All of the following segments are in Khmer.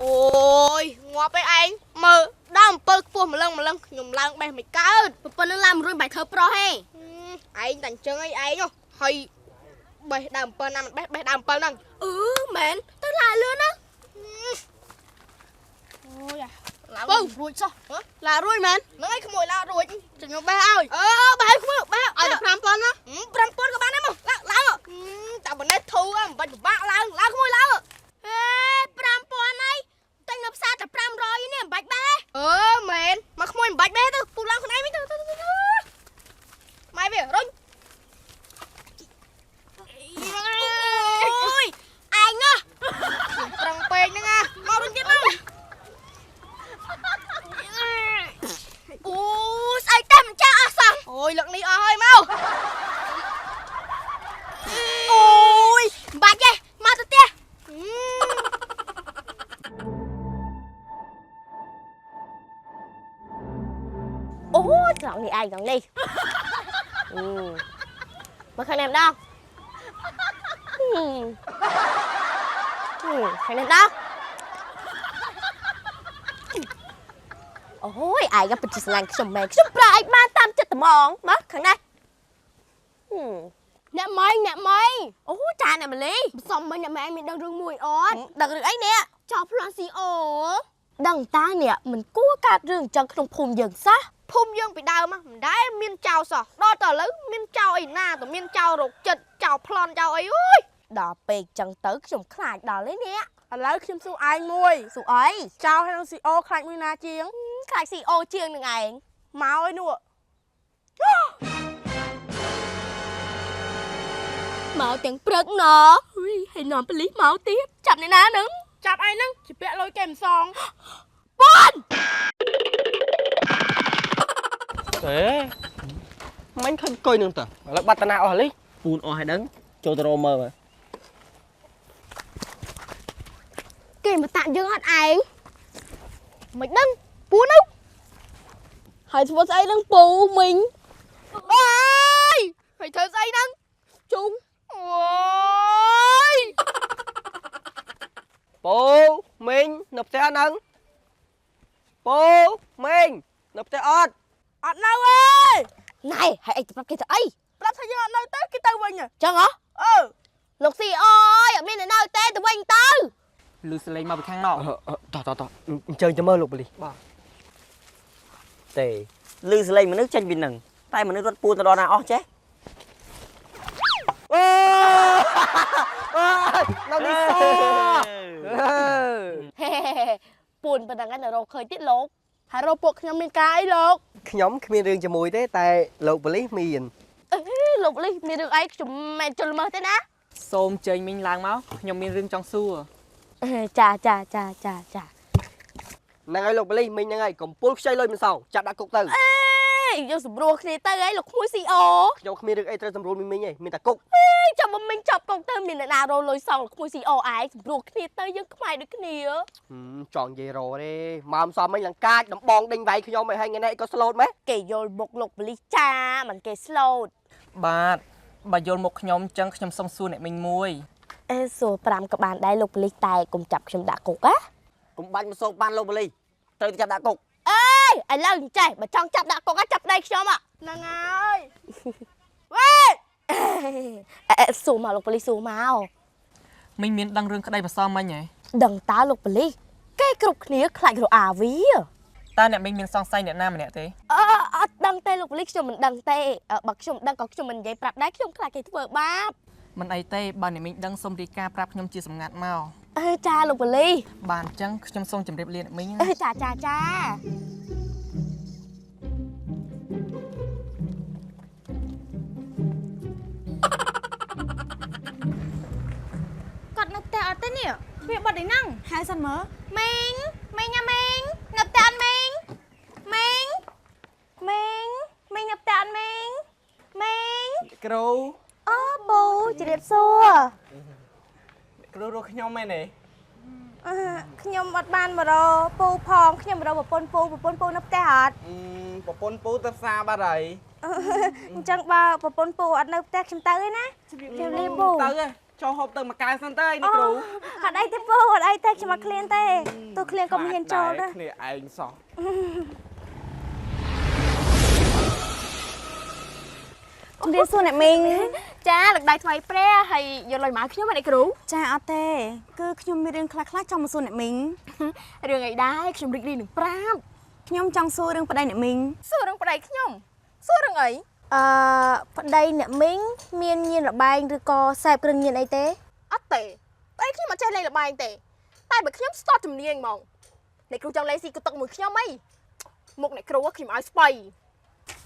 អូយងាប់ឯងមើលដើម7ខ្ពស់ម្លឹងម្លឹងខ្ញុំឡើងបេះមិនកើត ប៉ុណ្្នឹងឡើងមិនរួចមិនបាច់ធ្វើប្រុសហេ ឯងតែអញ្ចឹងអីឯងហើយបេះដើម7ណាមិនបេះបេះដើម7ហ្នឹង អឺមែនទៅឡើងលឿនណា អូយឡើងរួចសោះ ឡើងរួចមែន ហ្នឹងឯងក្មួយឡើងរួច ខ្ញុំបេះឲ្យ អឺបេះក្មួយបេះ ឲ្យតែ5000ណា 5000ក៏បានដែរមកឡើងឡើងតែប៉ុណ្ណេះធូរមិនបាច់ពិបាកឡើងឡើងក្មួយឡើង ហេ5000ហើយទិញនៅផ្សារតែ500នេះមិនបាច់បេះ អឺមែនមកក្មួយមិនបាច់បេះទៅពូឡើងខ្លួនឯងវិញទៅម៉ែវារុញ អូយឯងណា ប្រឹងពេកហ្នឹងណាមករុញទៀតមក អូស្អីតែមិនចាស់អស់សោះ អូយលើកនេះអស់ហើយមក អូយមិនបាច់ទេមកទៅផ្ទះអូត្រង់នេះឯងត្រង់នេះមកខាងនេះម្ដងខាងនេះម្ដងអូយឯងក៏ពិតជាស្រឡាញ់ខ្ញុំមែនខ្ញុំប្រើឯងបានតាមចិត្តត្មងមកខាងនេះអ្នកម៉េងអ្នកម៉េងអូចាអ្នកម៉ាលី សំមិញអ្នកម៉េងមានដឹងរឿងមួយអត់ ដឹងរឿងអីនេះ ចោលប្លន់ស៊ីអូ ដឹងតានេះមិនគួរកើតរឿងអញ្ចឹងក្នុងភូមិយើងសោះ ភូមិយើងពីដើមមិនដែលមានចោលសោះដល់តែឥឡូវមានចោលអីណាតែមានចោលរោគចិត្តចោលប្លន់ចោលអីអូយ ដល់ពេកចឹងទៅខ្ញុំខ្លាចដល់ឯនេះ ឥឡូវខ្ញុំសួរឯងមួយ សួរអី ចោលហើយនឹងស៊ីអូខ្លាចមួយណាជាង ខ្លាចស៊ីអូជាងនឹងឯង មកឯនោះ មកទាំងព្រឹកណហើយនាំប៉ូលីសមកទៀតចាប់អ្នកណានឹង ចាប់ឯងនឹងជាពាក់លុយគេមិនសង ប៉ុន អេមិញឃើញកុយនឹងតើឥឡូវបាត់តាណាអស់លី ពូនអស់ហើយដឹងចូលទៅរកមើលមើល គេមកតាក់យើងអត់ឯង មិនដឹងពូនោះ ហើយធ្វើស្អីនឹងពូមីង អើយហើយធ្វើស្អីហ្នឹង ជុង អូយ ពូមីងនៅផ្ទះហ្នឹងពូមីងនៅផ្ទះអត់ អត់នៅទេ ណែហើយអីទៅប្រាប់គេទៅអី ប្រាប់ថាយើងអត់នៅទៅគេទៅវិញ ចឹងហ៎ អឺ លោកស៊ីអូយអត់មានអ្នកនៅទេទៅវិញទៅ លឺសលេងមកពីខាងណោ តោះតោះតោះអញ្ជើញទៅមើលលោកប៉ូលីស បាទ ទេលឺសលេងមនុស្សចេញពីនឹងតែមនុស្សរត់ពូនទៅដល់ណាអស់ចេះ អូនៅនេះស ហេពូនប៉ុណ្ណឹងឯងរកឃើញទៀតលោក ហើយរកពួកខ្ញុំមានការអីលោក ខ្ញុំគ្មានរឿងជាមួយទេតែលោកប៉ូលីសមាន អេលោកលីមានរឿងអីខ្ញុំមិនជល់មើលទេណា សូមជើញមីងឡើងមកខ្ញុំមានរឿងចង់សួរ ចាចាចាចាចា ហ្នឹងហើយលោកប៉ូលីសមីងហ្នឹងហើយកំពូលខ្ចីលុយមិនសងចាប់ដាក់គុកទៅ អេយើងសម្រួលគ្នាទៅអីលោកក្មួយស៊ីអូ ខ្ញុំគ្មានរឿងអីត្រូវសម្រួលមីងទេមានតែគុក ចាំមកមីងចាប់គុកទៅមានអ្នកណារលុយសងលោកក្មួយស៊ីអូឯងសម្រួលគ្នាទៅយើងខ្មែរដូចគ្នា ចង់និយាយរទេម៉ោមសំមិញឡើងកាចដំបងដេញវាយខ្ញុំឲ្យថ្ងៃនេះក៏ស្លូតម៉េះ គេយល់មុខលោកប៉ូលីសចាមិនគេស្លូត បាទបើយល់មកខ្ញុំចឹងខ្ញុំសុំសួរអ្នកមីងមួយ អេសួរ5ក៏បានដែរលោកប៉ូលីសតែកុំចាប់ខ្ញុំដាក់គុកណា កុំបាច់មកសោកបានលោកប៉ូលីសត្រូវតែចាប់ដាក់គុក អេឥឡូវអញ្ចេះបើចង់ចាប់ដាក់គុកចាប់ដៃខ្ញុំ ហ្នឹងហើយ វ៉េអេសួរមកលោកប៉ូលីសសួរមក មីងមានដឹងរឿងក្តីប្រសងមិញហ៎ ដឹងតើលោកប៉ូលីសគេគ្រប់គ្នាខ្លាចរអាវា តើអ្នកមីងមានសង្ស័យអ្នកណាម្នាក់ទេ អឺអត់ដឹងទេលោកប៉ូលីសខ្ញុំមិនដឹងទេបើខ្ញុំដឹងក៏ខ្ញុំមិននិយាយប្រាប់ដែរខ្ញុំខ្លាចគេធ្វើបាប មិនអីទេបើអ្នកមីងដឹងសូមរាយការណ៍ប្រាប់ខ្ញុំជាសម្ងាត់មក អេចាលោកប៉ូលីស បាទអញ្ចឹងខ្ញុំសូមជម្រាបលាអ្នកមីង អេចាចាចា គាត់នៅផ្ទះអត់ទេនេះវាបាត់ឯហ្នឹង ហៅសិនមើល មីងមីងណាមីងនៅផ្ទះអត់មីងមីងមីងមីងនៅផ្ទះអត់មីងមីង គ្រូ អូពូជម្រាបសួរ គ្រូរកខ្ញុំមែនទេ អឺខ្ញុំអត់បានមករកពូផងខ្ញុំមករកប្រពន្ធពូប្រពន្ធពូនៅផ្ទះអត់ ប្រពន្ធពូទៅផ្សារបាត់ហើយ អញ្ចឹងបើប្រពន្ធពូអត់នៅផ្ទះខ្ញុំទៅឯណាជម្រាបលាពូ ទៅហ៎ ចូលហូបទៅមួយកែវសិនទៅនេះគ្រូ អត់អីទេពូអត់អីទេខ្ញុំអត់ឃ្លានទេទោះឃ្លានក៏មិនហ៊ានចូលដែរ គ្នាឯងសោះ ជំរាបសួរអ្នកមីង ចាលើកដៃថ្មីព្រះហើយយកលុយមកខ្ញុំអ្នកគ្រូ ចាអត់ទេគឺខ្ញុំមានរឿងខ្លះៗចង់មកសួរអ្នកមីង រឿងអីដែរខ្ញុំរីករាយនឹងប្រាប់ ខ្ញុំចង់សួររឿងប្តីអ្នកមីង សួររឿងប្តីខ្ញុំសួររឿងអី ប្តីអ្នកមីងមានញៀនលបែងឬក៏សេពគ្រឿងញៀនអីទេ អត់ទេប្តីខ្ញុំអត់ចេះលេងលបែងទេតែបើខ្ញុំស្ទាត់ជំនាញហ្មងអ្នកគ្រូចង់លេងស៊ីកតុកមួយខ្ញុំអីមុខអ្នកគ្រូខ្ញុំឲ្យស្បៃ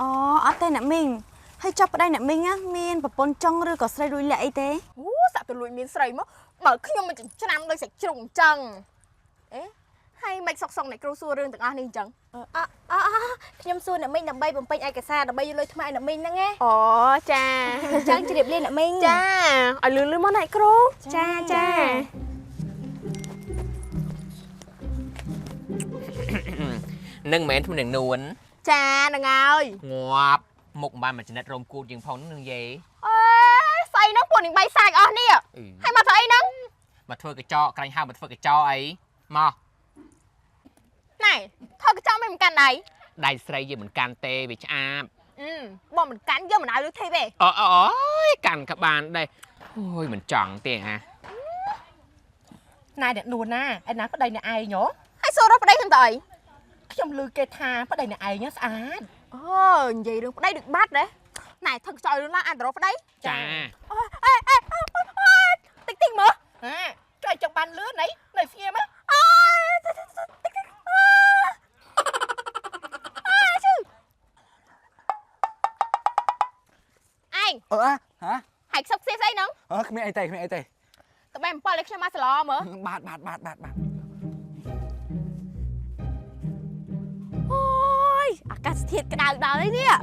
អូអត់ទេអ្នកមីងហើយចុះប្តីអ្នកមីងមានប្រពន្ធចុងឬក៏ស្រីលួចលាក់អីទេ អូសាក់ទៅលួចមានស្រីមកបើខ្ញុំមិនចិញ្ច្រាំដូចសាច់ជ្រុងអញ្ចឹងអេហើយមិនសុកសុកអ្នកគ្រូសួររឿងទាំងអស់នេះអញ្ចឹង អខ្ញុំសួរអ្នកមីងដើម្បីបំពេញឯកសារដើម្បីយកលុយថ្មីឲ្យអ្នកមីងហ្នឹងណា អូចា អញ្ចឹងជម្រាបលាអ្នកមីង ចាឲ្យលឿនលឿនមកអ្នកគ្រូ ចាចា នឹងមិនមែនធ្វើនឹងនួន ចាហ្នឹងហើយ ងាប់មុខមិនបានមួយចំណិតរោមគូតយើងផងនឹងយាយ អេស្អីហ្នឹងពួកនឹងបាយសាច់អស់នេះហើយមកធ្វើអីហ្នឹង មកធ្វើកញ្ចក់ក្រាញ់ហៅមកធ្វើកញ្ចក់អីមក ណែធ្វើកញ្ចក់មិនកាន់ដៃ ដៃស្រីយើងមិនកាន់ទេវាឆ្អាប បងមិនកាន់យើងមិនឲ្យលុយទេទេ អូអូយកាន់ក៏បានដែរអូយមិនចង់ទេហ่า ណែអ្នកនួនណាឯណាប្តីអ្នកឯងហ៎ ហើយសួររកប្តីខ្ញុំទៅអី ខ្ញុំឮគេថាប្តីអ្នកឯងស្អាត អូនិយាយរឿងប្តីដូចបាត់ដែរណែធ្វើកញ្ចក់រឿងឡើងអានទៅរកប្តី ចា អេអេតិចតិចមើល ហាចុយចង់បានលឿនអីនៅស្ងៀម អើតិចតិចតិចអើជឺឯង អឺហ៎ ហើយខ្សឹបខ្សៀស្អីហ្នឹង អឺគ្មានអីទេគ្មានអីទេ តបែ7ឲ្យខ្ញុំមកសឡមើល បាទបាទបាទបាទបាទ អូយអាកាសធាតុក្តៅដល់ហើយនេះ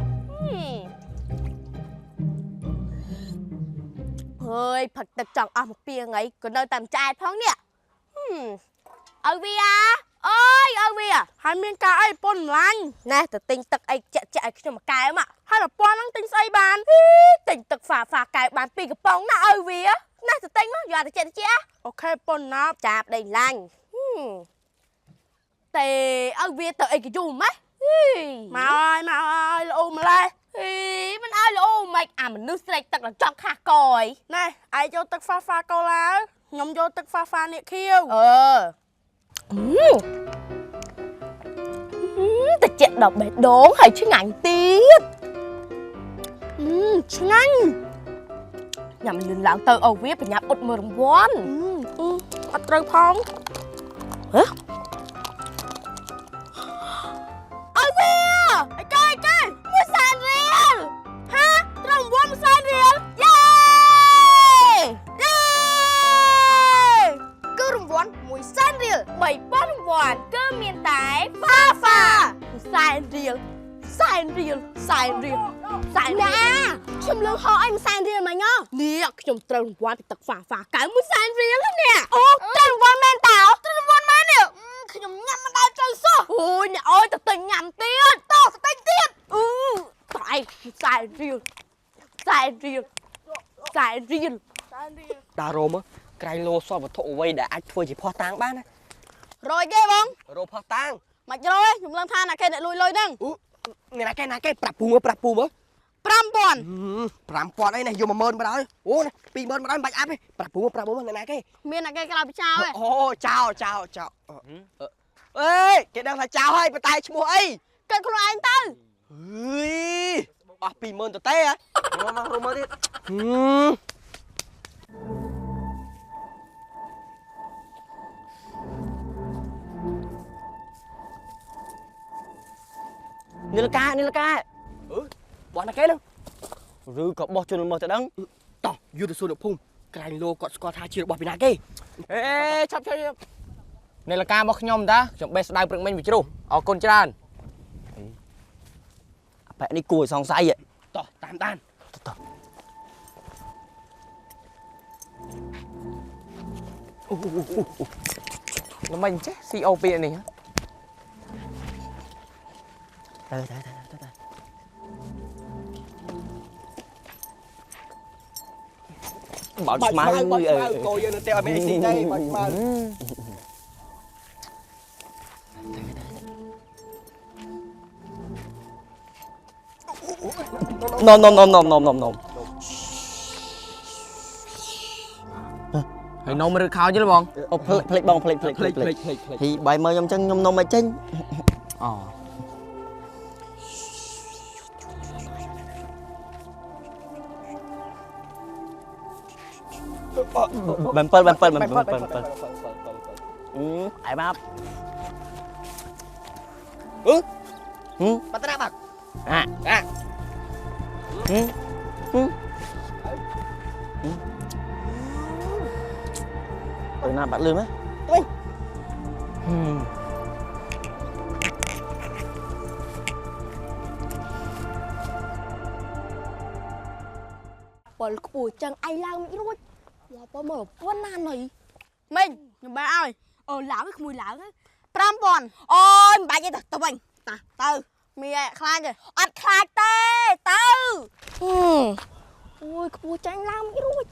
ហើយផឹកទឹកចង់អស់មួយពីថ្ងៃក៏នៅតែមិនឆ្អែតផងនេះឲ្យវាអូយឲ្យវា ហើយមានការអីពុនម្លាញ់ ណែទៅទិញទឹកអីចាក់ចាក់ឲ្យខ្ញុំមួយកែវមក ហើយប្រព័ន្ធហ្នឹងទិញស្អីបាន ទិញទឹកហ្វាហ្វាកែវបាន2កំប៉ុងណាឲ្យវាណែទៅទិញមកយកតែចាក់ចាក់ អូខេពុនណាប់ ចាប់ដីឡាញ់ទេឲ្យវាទៅអីកយូម៉េះ មកហើយមកហើយល្អម្លេះ ហីមិនឲ្យល្អម៉េចអាមនុស្សស្រែកទឹកដល់ចង់ខាស់កអី ណែឯងយកទឹកហ្វាហ្វាកូឡាខ្ញុំយកទឹកហ្វាហ្វានេះខៀវ អឺតិចដល់បេះដូងហើយឆ្ងាញ់ទៀតឆ្ងាញ់ញ៉ាំលឿនឡើងទៅអូវាបញ្ញាប់អ៊ុតមើលរង្វាន់ អត់ត្រូវផង ហ៎ឲ្យវាអីគេគេ1សែនរៀល ហាត្រូវរង្វាន់1សែនរៀល យេយេ គឺរង្វាន់1សែនរៀល 3000រង្វាន់គឺមានតែហ្វាហ្វាសែនរៀលសែនរៀលសែនរៀលសែនរៀល ខ្ញុំលឺហោអី1សែនរៀលមិញហ៎ នេះខ្ញុំត្រូវរង្វាន់ពីទឹកហ្វាហ្វាកៅ1សែនរៀលនេះ អូត្រូវរង្វាន់មែនតើត្រូវរង្វាន់មែននេះខ្ញុំញ៉ាំមិនដែលត្រូវសោះ អូយអ្នកអើយទៅទិញញ៉ាំទៀត តោះទៅទិញទៀត អឺតែសែនរៀលសែនរៀលសែនរៀល តារោមក្រែងលោសពវត្ថុអ្វីដែលអាចធ្វើជាភ័ស្តុតាងបានណា រយគេបង រោភ័ស្តុតាង មិនរយខ្ញុំឡើងថាណាគេអ្នកលួចលុយហ្នឹង អ្នកណាគេណាគេប្រាប់ពូមើលប្រាប់ពូមើល 5000 5000អីនេះយក10000បណ្ដោយអូនេះ20000បណ្ដោយមិនបាច់អាប់ទេប្រាប់ពូមើលប្រាប់ពូមើលអ្នកណាគេ មានណាគេក្រៅពីចោលឯង អូចោចោចោអេគេដឹងថាចោហើយប៉ុន្តែឈ្មោះអី កិត្តខ្លួនឯងទៅ អើយអស់20000ទៅទេហ៎មករមើលទៀតនីលកានីលកាអឺបោះណាគេហ្នឹងឬក៏បោះជនល្មើសទៅដឹងតោះយុទ្ធសួរលោកភូមិក្រែងលោគាត់ស្គាល់ថាជារបស់ពីណាគេ អេឆាប់ឆាប់នាឡិការបស់ខ្ញុំតាខ្ញុំបេះស្ដៅព្រឹកមិញវាជ្រុះអរគុណច្រើន អាប៉ែនេះគួរឲ្យសង្ស័យ តោះតាមដាន តោះ ល្មិញចេះ CO2 នេះ ទៅទៅទៅទៅ បោចស្មៅ បោចស្មៅកោយើងនៅផ្ទះអត់មានអីស៊ីទេបោចស្មៅ នំនំនំនំនំនំនំ ហើយនំឬខោយល់បង អូភ្លេចភ្លេចបងភ្លេចភ្លេចភ្លេចភ្លេចហ៊ីបាយមើលខ្ញុំចឹងខ្ញុំនំមិនចេញ អូ 7 7 7 7 7អឺអែបាប់ អឺ ហឹម បាត់ត្រាបាក់ អា អា ហឹមហឹមទៅណាបាត់លឿនណា ទៅ ហឹម ពលខ្ពស់ចឹងឯងឡើងមិនរួចមកបើមកប្រពន្ធណាណីមីងខ្ញុំបែរឲ្យអូឡើងក្មួយឡើង5000អូយមិនបាច់ទេទៅវិញតាទៅមីឯងខ្លាចទេអត់ខ្លាចទេទៅអូយខ្ពស់ចាញ់ឡើងមិនរួច